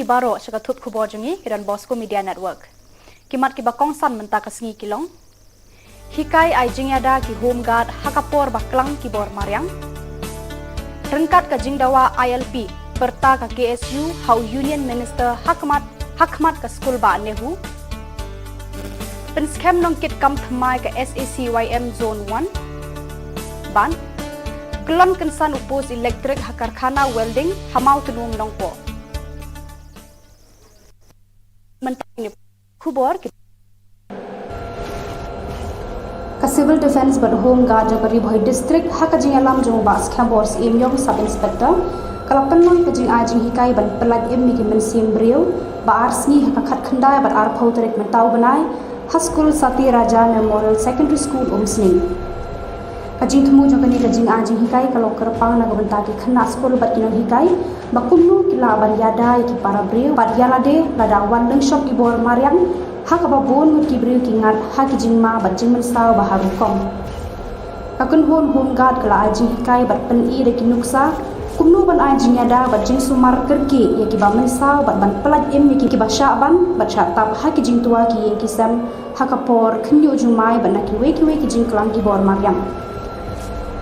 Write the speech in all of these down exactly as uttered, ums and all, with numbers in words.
Baroh sha ka thup khubor jong ngi, ki don Bosco Media Network. Ki mat kiba kongsan mynta ka sngi ki long: Hikai ai jingïada ki home guard ha ka por ba klang ki bor mariang. Ryngkat ka jingdawa I L P, pyrta ka K S U ha u Union Minister ha khmat, ha khmat ka skul bah NEHU. Pynskhem nongkitkam thymmai ka S A C Y M Zone one. Bad kyllon kynsan u post elektrik ha karkhana welding ha Mawtnum Nongpoh. Mynta ki khubor ki Ka Civil Defence bad Home Guard jong ka Ri Bhoi District, ha ka jingïalam jong u Bah Skhem Bor Syiemïong, Sub Inspector, ka la pynlong ka jingai jinghikai ban pyllait im ïa ki mynsiem briew ba ar sngi ha ka khatkhyndai bad arphew tarik mynta u bnai ha skul Sati Raja Memorial Secondary School, Umsning. Ka jingthmu jong kane ka jingai jinghikai ka long kyrpang na ka bynta ki khynnah skul bad ki nonghikai ba kumno ki lah ban ïada ïa ki para briew bad ïa lade lada wan lyngshop ki bor mariang, ha kaba bun ngut ki briew ki ngat ha ki jingma bad jingmynsaw ba ha rukom. Ka kynhun Home Guard ka la ai jinghikai bad pyni da ki nuksa kumno ban ai jingïada bad jingsumar kyrkieh ïa kiba mynsaw bad ban pyllait im ïa ki, kiba shah ban bad shah tap ha ki jingtwa ki ïing ki sem ha ka por khynñiuh jumai bad na kiwei kiwei ki jingklam ki bor mariang.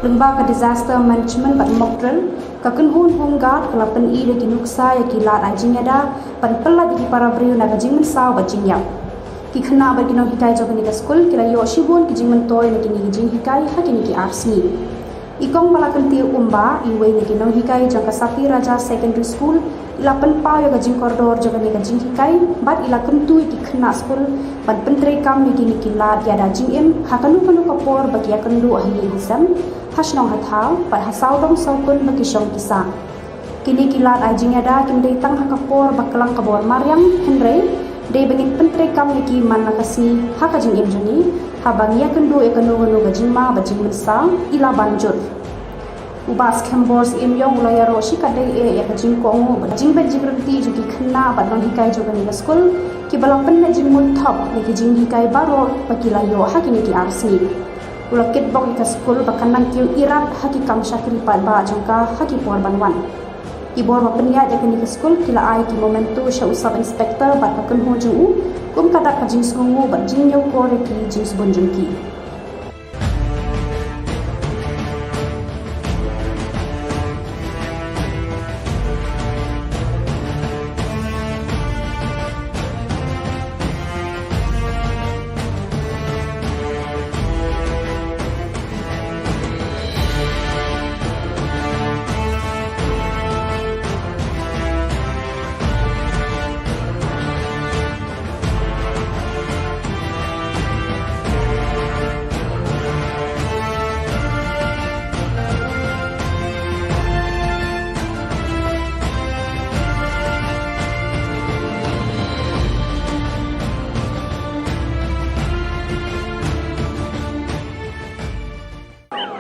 Lyngba ka disaster management bad mock drill, ka kynhun Home Guard ka la pyni da ki nuksa ïa ki lad ai jingïada ban pyllait ïa ki para briew na ka jingmynsaw bad jingïap. Ki khynnah bad ki nonghikai jong kane ka skul ki la ïoh shibun ki jingmyntoi na kine ki jinghikai ha kine ki ar sngi. I kong ba la kyntiew Umba, iwei na ki nonghikai jong ka Sati Raja Secondary School, i la pynpaw ïa ka jingkordor jong kane ka jinghikai bad i la kyntu ïa ki khynnah skul ban pyntreikam ïa kine ki lad ïada jingim ha kano kano ka por ba ki ïakynduh ha ïing ha sem, ha shnong ha thaw bad ha sawdong sawkun ba ki shong ki sah. Kine ki lad ai jingïada kim dei tang ha ka por ba klang ka bor mariang, hynrei dei ba ngin pyntreikam ïa ki man la ka sngi ha ka jingim jong ngi, haba ngi ïakynduh ïa kano kano ka jingma bad jingmynsaw, i la ban jur. U Bah Skhem Bor Syiemïong u la ïaroh shikatdei eh ïa ka jingkohnguh bad jingbeit jingryntih jong ki khynnah bad nonghikai jong kane ka skul, kiba la pynneh jingmut thok ïa ki jinghikai baroh ba ki la ïoh ha kine ki ar sngi. U la kitbok ïa ka skul ba kan nang kiew irat ha ki kam shakri paidbah jong ka ha ki por ban wan. Ki bor ba pynïaid ïa kane ka skul ki la ai ki memento sha u Sub Inspector bad ka kynhun jong u, kum ka dak ka jingsngewnguh bad jingñiewkor ïa ki jingsbun jong ki.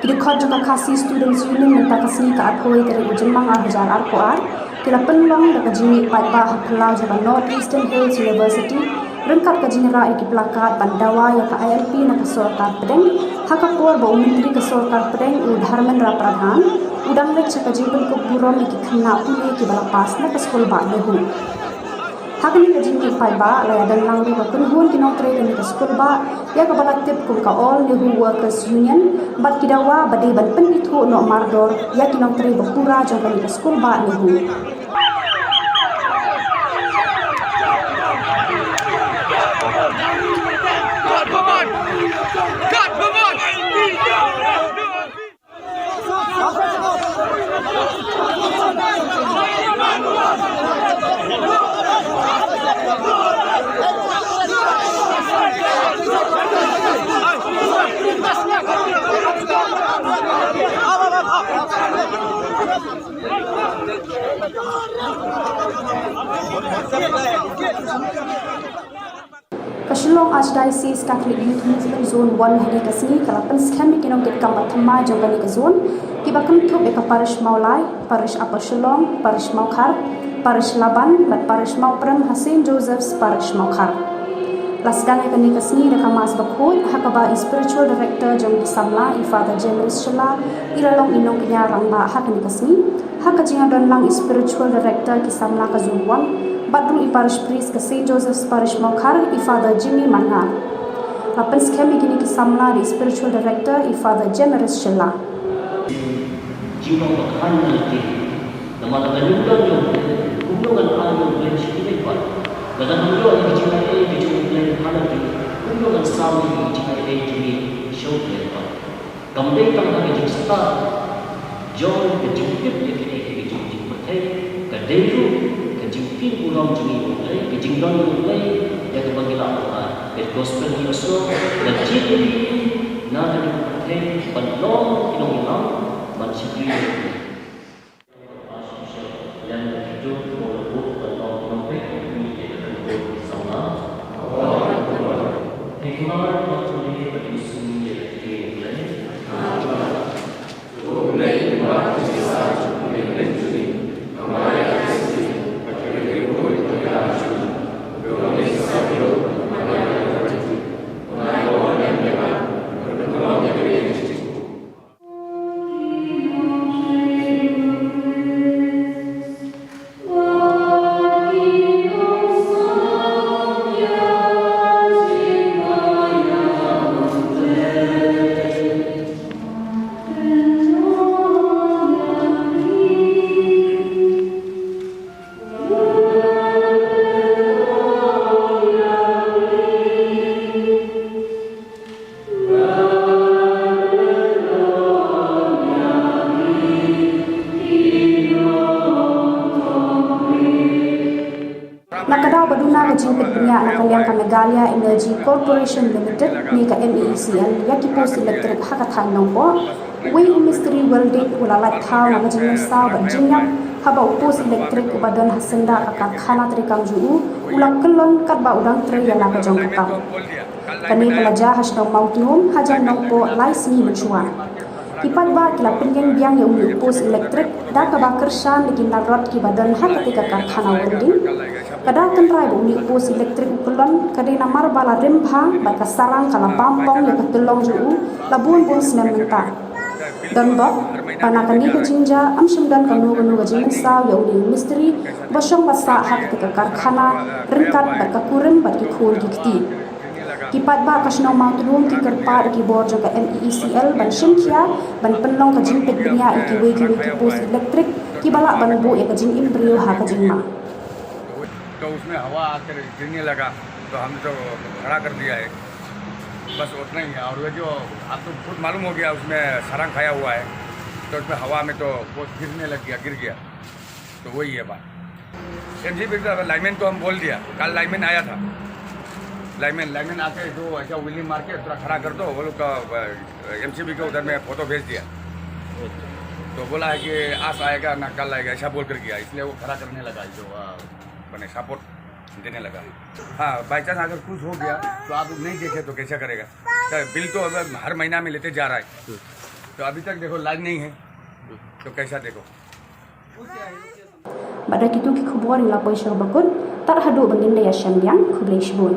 Ki dkhot jong ka Khasi Students Union mynta ka sngi ka arphew wei tarik u Jymmang ar hajar arphew ar, ki la pynlong da ka jingmih paidbah ha phyllaw jong ka North Eastern Hills University, ryngkat ka jingrah ïa ki placard ban dawa ïa ka I L P na ka sorkar pdeng, ha ka por ba u Myntri ka sorkar pdeng u Dharmendra Pradhan, u dang leit sha ka jingpynkup burom ïa ki khynnah pule kiba la pass na ka skul bah NEHU. Ha kane ka jingmih paidbah, la ïadonlang ruh ka kynhun ki nongtrei kane ka skul bah, ïa kaba la tip kum ka All NEHU Workers Union, bad ki dawa ba dei ban pynithuh noh mardor ïa ki nongtrei ba pura jong kane ka skul bah NEHU. Ka Shillong Archdiocese Catholic Youth Movement Zone one ha kane ka sngi ka la pynskhem ïa ki nongkitkam ba thymmai jong kane ka zone, kiba kynthup ïa ka Parish Mawlai, Parish Upper Shillong, Parish Mawkhar, Parish Laban bad Parish Mawprem ha Saint Joseph's Parish Mawkhar. La sdang ïa kane ka sngi da ka Mass bakhuid, ha kaba i Spiritual Director jong ki samla, i Father James Shylla, i la long i nongkñia rangbah ha kane ka sngi. Ha ka jingïadonlang i Spiritual Director ki samla ka Zone one, Bad ruh i Parish Priest ka Saint Joseph's Parish Mawkhar, i Father Jimmy Marngar. La pynskhem ïa kine ki samla da i Spiritual Director, i Father Jemiris Shylla. Jingdon ba khan na lade. Namar lada ngim don ïa U Blei, kumno ngan ai ïa U Blei shi kine pat? Lada ngim don ïa ka jingaiei ka jong U Blei ha lade, kumno ngan sam ïa ka jingaiei jong ngi sha U Blei pat? Kam dei tang ha ka jingstad jong ka jingtip ïa kiei kiei ka jong ka jingpyrthei, ka dei ruh ka jingtieng burom jong ngi ïa U Blei, ka jingdon ïa U Blei, ïa kaba ngi lah ban ai. Ka gospel ngi ïohsngew, la jied ïa ki na ka jingpyrthei ban long ki nongïalam ban shakri ïa U Blei. Na ka daw ba duna ka jingpeit bniah na ka liang ka Meghalaya Energy Corporation Limited ne ka M E E C L ïa ki post elektrik ha ka thaiñ Nongpoh, uwei u mistri welding u la lait thaw na ka jingmynsaw bad jingïap haba u post elektrik uba don ha syndah ka karkhana treikam jong u u la kyllon katba u dang trei ïa la ka jong ka kam. Kane ka la jia ha shnong Mawtnum hajan Nongpoh lai sngi mynshuwa. Ki paidbah ki la pynïeng biang ïa une u post elektrik da kaba kyrshan da ki narrot kiba don ha kata ka karkhana welding. Ka daw tynrai ba une u post elektrik u kyllon ka dei namar ba la rim bha bad ka sarang ka la bam pong ïa ka tyllong jong u la bun bun snem mynta. Don bok ba na kane ka jingjia ym shym don kano kano ka jingmynsaw ïa une u mistri ba shong ba sah ha kata ka karkhana ryngkat bad ka kurim bad ki khun ki kti. Ki paidbah ka shnong Mawtnum ki kyrpad ïa ki bor jong ka M E E C L ban shim khia ban pynlong ka jingpeit bniah ïa kiwei kiwei ki post elektrik kiba lah ban buh ïa ka jingim briew ha ka jingma. तो उसमें हवा आकर गिरने लगा, तो हमने तो खड़ा कर दिया है, बस उतना ही है। और वो जो आपको खुद मालूम हो गया, उसमें सरंग खाया हुआ है, तो उसमें हवा में तो वो गिरने लग गया, गिर गया। तो वही है बात। एमसीबी का लाइनमैन को हम बोल दिया, कल लाइनमैन आया था। लाइनमैन, लाइनमैन आके जो ऐसा व्हीलिंग मार के थोड़ा खड़ा कर दो, वो लोग का, एमसीबी का उधर में फोटो भेज दिया। तो बोला है कि आज आएगा ना कल आएगा, ऐसा बोल कर गया, इसलिए वो खड़ा करने लगा, जो, आ, मैंने सपोर्ट देने लगा। हाँ, बाई चांस अगर कुछ हो गया तो आप नहीं देखे तो कैसा करेगा? तो बिल तो अब हर महीना में लेते जा रहा है, तो अभी तक देखो लाइन नहीं है, तो कैसा देखो? Bad da kito ki khubor ngi la poi sha kaba kut, tad haduh ba ngin da ïashem biang, khublei shibun.